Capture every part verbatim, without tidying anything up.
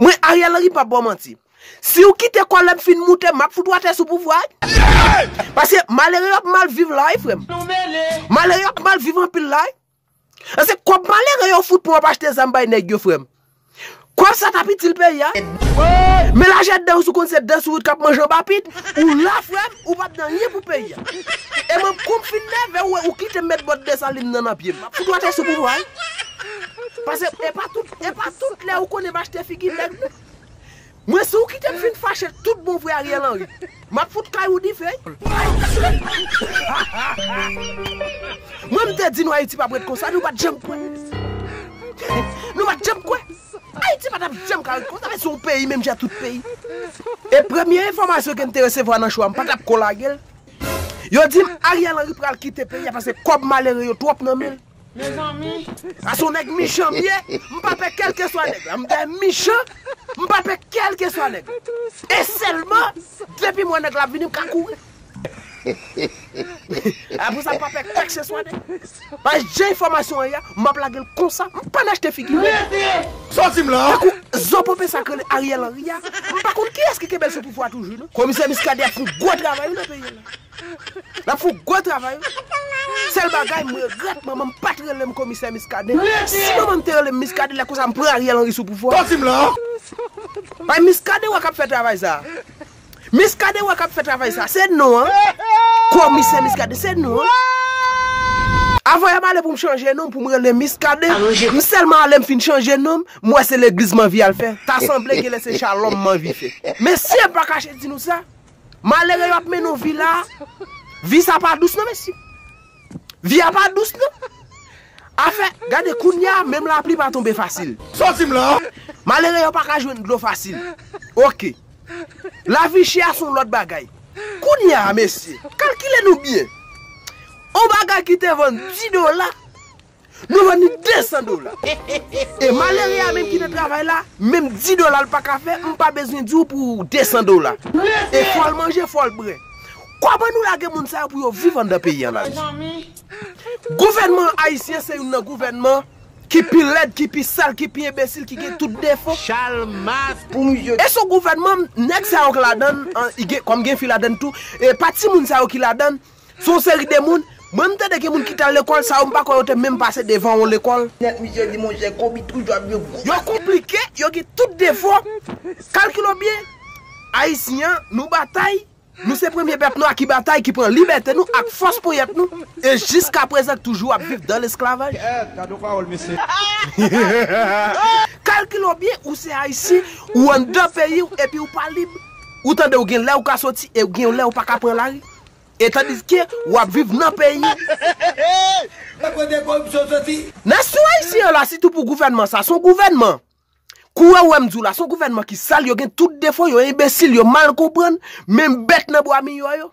Mwen, Ariel Henry p ap ba w manti. Si w kite kòlè m fin moute, m ap fout w atè sou pouvwa wi. Paske malere yo ap mal viv la wi, frè m. Malere yo ap mal viv anpil la wi. Paske kòb malere yo fout pran ap achte zam bay nèg yo, frè m. Kòb sa t ap itil peyi a. Men lajè dan w, si w konn se dan sourit k ap manje anba pit, ou la, frè m, ou p ap nan anyen pou peyi a. E mwen, kou m fin nève, ou, ou kite m met bòt Desalin nan nan pye m. M ap fout w atè sou pouvwa wi. Paske e pa tout, e pa tout lè ou konnen m achte figi nèg non. Mwen, si w kite m fin fache tout bon vre, Ariel Henry, m ap fout kay ou dife. Mwen, m te di nou Ayiti p ap ret konsa, nou pa t janm kwè. Nou pa t janm kwè. Ayiti pa t ap janm ka ret konsa, men se yon peyi menm jan tout peyi. E premye enfòmasyon ke m te resevwa nan cho a, m pa t ap ko lage l. Yo di m Ariel Henry pral kite peyi a paske kòb malere yo twòp nan men l. Mezanmi. Sa se yon nèg michan m ye, m pa pè kèlkeswa nèg la. M dèyè michan, m pa pè kèlkeswa nèg la. E sèlman, depi m wè nèg la ap vini, m ka kouri. Apre sa, m pa pè kèlkeswa nèg. Pa jan enfòmasyon an ye a, m ap lage l konsa, m pa n achte figi nèg. Sòti m la. Tankou zo pope sa k rele Ariel Henry a, m pa konn kiyès ki kenbe l sou pouvwa toujou non. Komisè Muscadin ap fè yon gwo travay wi nan peyi a la. L ap fè yon gwo travay wi. Sèl bagay, m regrèt manman m pa t rele m komisè Muscadin. Si manman m te rele m Muscadin, lè konsa m pran Ariel Henry sou pouvwa. Sòti m la. Bay Muscadin wè k ap fè travay sa. Muscadin wè k ap fè travay sa. Se non an. Komisè Muscadin, se non an. Avan yè m ale pou m chanje non m, pou m rele Muscadin. M sèlman ale m fin chanje non m, m wè se legliz m anvi al fè. Ta sanble genlè se Shalom m anvi fè. Mesye, m pa kache di nou sa. Malere yo ap mennen yon vi la. Vi sa pa dous non, mesye. Vi a pa dous non. Afè, gade kounye a, menm lapli pa tonbe fasil. Sòti m la. Malere yo pa ka jwenn dlo fasil. Oke. Lavi chè a se yon lòt bagay. Kounye a, mesye, kalkile nou byen. Yon bagay ki te vann dis dola, nou vann li de san dola. E malere a menm ki nan travay la, menm dis dola l pa ka fè, m pa bezwen di w pou de san dola. E fò l manje, fò l bwè. Kòman nou lage moun sa yo pou yo viv anndan peyi an la? Gouvènman ayisyen se youn nan gouvènman ki pi lèd, ki pi sal, ki pi enbesil, ki gen tout defo. Chalmas pou misye. E se yon gouvènman, nèg sa yo k ladann, an, i gen, kòm gen fi ladann tou, e pa timoun sa yo ki ladann, se yon seri de moun. Mwen, m tande gen moun ki t al lekòl, sa yo m pa kwè yo te menm pase devan yon lekòl. Nèt misye di, monchè, konbit toujou ap jwe gwo. Yo konplike, yo gen tout defo. Kalkile w byen. Ayisyen an, nou batay. Nou se premye pèp nwa ki batay, ki pran libète nou ak fòs ponyèt nou. E jiskaprezan k toujou ap viv dan lesklavaj. Kèt, gade yon pawòl, mesye. Kalkile w byen, ou se ayisyen, ou anndan peyi w, epi ou pa lib. Ou tande, ou gen lè ou ka soti, e ou gen lè ou pa ka pran lari. E tandiske w ap viv nan peyi w. Kote koripsyon soti? Nasyon ayisyen an la, sitou pou gouvènman sa, se yon gouvènman. Kourè w wè m di w la, se yon gouvènman ki sal, yo gen tout defo, yo enbesil, yo mal konprann, menm bèt nan bwa miyò yo.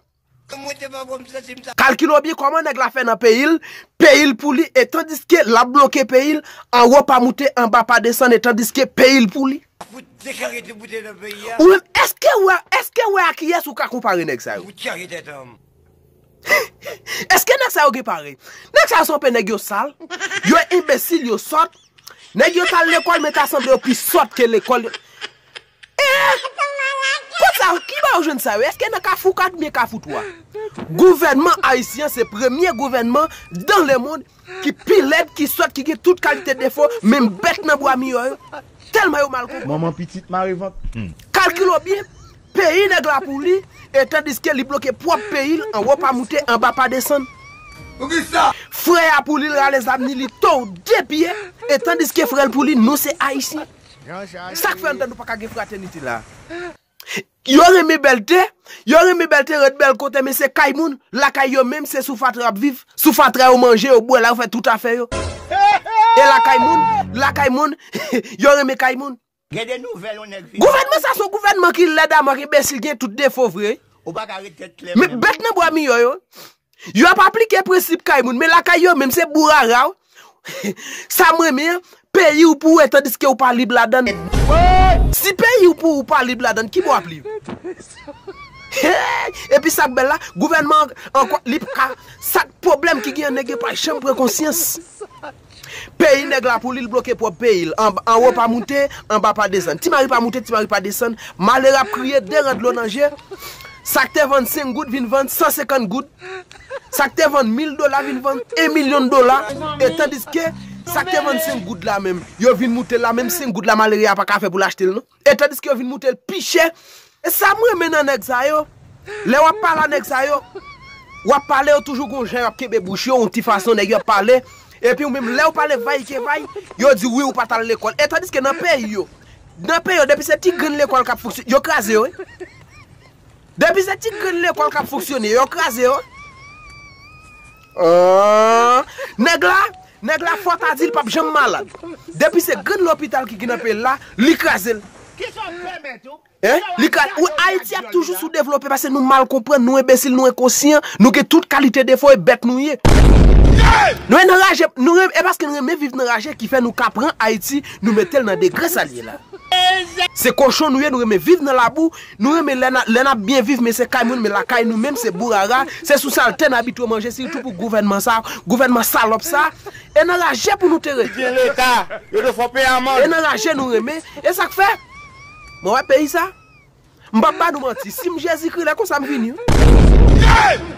Kalkile w byen kòman nèg la fè nan peyi l, peyi l pou li, e tandiske l ap bloke peyi l, anwo pa moute, anba pa desann, e tandiske peyi l pou li. Fout deklare te boute nan peyi a. Ou menm, èske w wè, èske w wè a kiyès ou ka konpare nèg sa yo? Fout chaje tèt an. Èske nèg sa yo gen parèy? Nèg sa yo se yon pe nèg yo sal, yo enbesil, yo sòt. Nèg yo t al lekòl, men ta sanble yo pi sòt ke lekòl. Eh! Kot sa, ki ba yo jwenn sa yo? Èske nan Kafou kat oubyen Kafou twa? Gouvènman ayisyen se premye gouvènman dans le monde ki pi lèd, ki sòt, ki gen tout kalite defo, menm bèt nan bwa miyò yo. Tèlman yo mal konprann. Manman pitit mare vant. Hmm. Kalkile w byen, peyi nèg la pou li, e tandiske li bloke pwòp peyi l, anwo pa moute, anba pa desann. Poukisa? Frè a pou li, l rale zam ni li tou de pye, e tandiske frè l pou li, nou se ayisyen. Sa k fè anndan nou pa ka gen fratènite la? Yo renmen bèlte, yo renmen bèlte ret bèl kote, men se kay moun, lakay yo menm, se sou fatra y ap viv, sou fatra yo manje, yo bwè la, yo fè tout afè yo. E lakay moun, lakay moun, yo renmen kay moun. Gen de nouvèl yon nèg vini. Gouvènman sa se yon gouvènman ki lèd, amak, enbesil, gen tout defo vre. Ou pa ka ret tèt klè menm. Men bèt nan bwa miyò yo. Yo ap aplike prensip kay moun, men lakay yo menm se bourara w. Sa m renmen an, peyi w pou w, e tandiske w pa lib ladann. Si peyi w pou w, ou pa lib ladann, ki bò w ap lib? Hey! Epi sa k bèl la, gouvènman an, ankò, li p ka, sa k pwoblèm ki genyen, nèg yo pa janm pran konsyans. Peyi nèg la pou li, l bloke pwòp peyi l. An, anwo pa moute, anba pa desann. Ti mari pa moute, ti mari pa desann. Malere ap kriye, de ran dlo nan je. Sa k te vann senk goud vin vann san senkant goud. Sa k te vann mil dola vin vann en milyon dola. E tandiske sa k te vann senk goud la menm, yo vin moute l la, menm senk goud la malere a pa ka fè pou l achte l non. E tandiske yo vin moute l pi chè. E sa m renmen nan nèg sa yo. Lè w ap pale a nèg sa yo, w ap pale, yo toujou gon jan y ap kenbe bouch yo, yon ti fason nèg yo ap pale. Epi ou menm, lè w pale vay ke vay, yo di wi ou pa t al lekòl. E tandiske nan peyi yo, nan peyi yo, depi se ti grenn lekòl k ap fonksyone, yo kraze yo wi. Depi se ti grenn lekòl k ap fonksyone, yo kraze yo. Ah, nèg la, nèg la fò ta di l p ap janm malad. Depi se grenn lopital ki gen nan peyi l la, li kraze l. Kisa w pèmèt ou? Hein? Li ka, wi, Ayiti ap toujou sou devlope paske nou mal konprann, nou enbesil, nou enkonsyan, nou gen tout kalite defo e bèt nou ye. Nou enraje, nou renmen, e paske nou renmen viv nan raje ki fè nou ka pran Ayiti, nou mete l nan degre sa l ye la. Se kochon nou ye, nou renmen viv nan labou, nou renmen lè n a, lè n ap byen viv, men se kay moun, men lakay nou menm, se bourara, se sou salte n abitye manje, sitou pou gouvènman sa, gouvènman salòp sa. E nan raje pou nou te rete. Gen leta, yo te fò peye amann. E nan raje nou renmen, e sa k fè? Mwen wè peyi sa. M p ap ba nou manti. Si m Jezikri, lè konsa m vini wi.